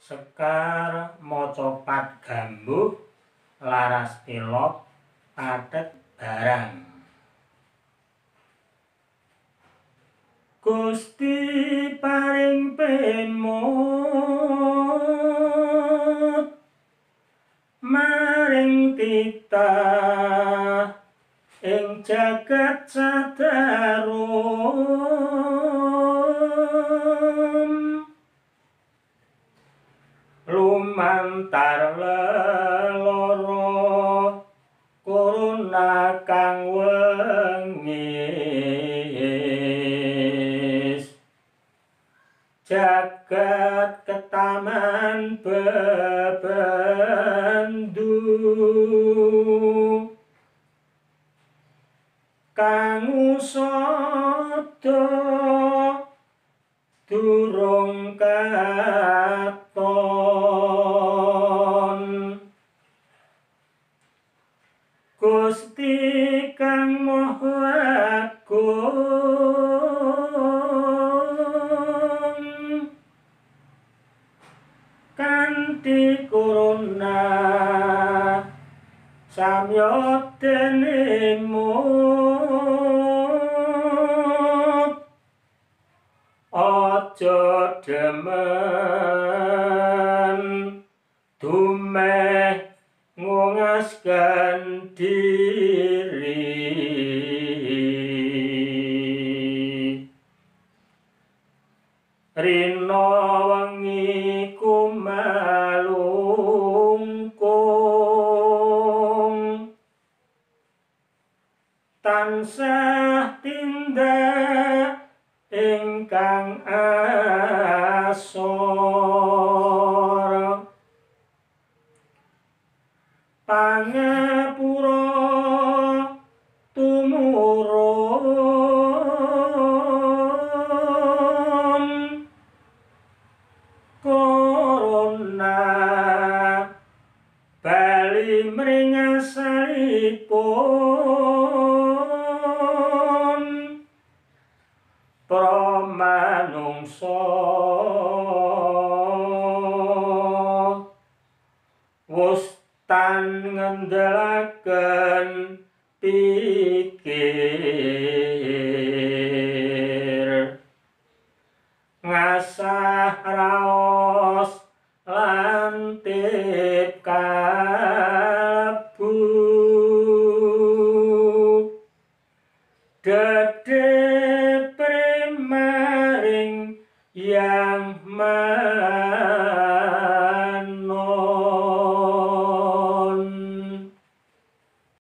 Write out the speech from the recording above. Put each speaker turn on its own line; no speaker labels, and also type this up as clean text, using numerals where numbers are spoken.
Sekar macapat gambuh laras pelog pathet barang. Gusti paring pemut maring titah ing jagat sadarum lumantar leloro corona kang wengis jagat ketaman bebendu kang usada durung katon. Gusti kang Maha Agung kanthi corona samya dene aja demen dumeh ngungaskan diri. Rina wengi kumalungkung tansah tindak ingkang asor. Pangapura tumurun corona bali mringasalipun para manungsa wus tan ngendelaken pisan.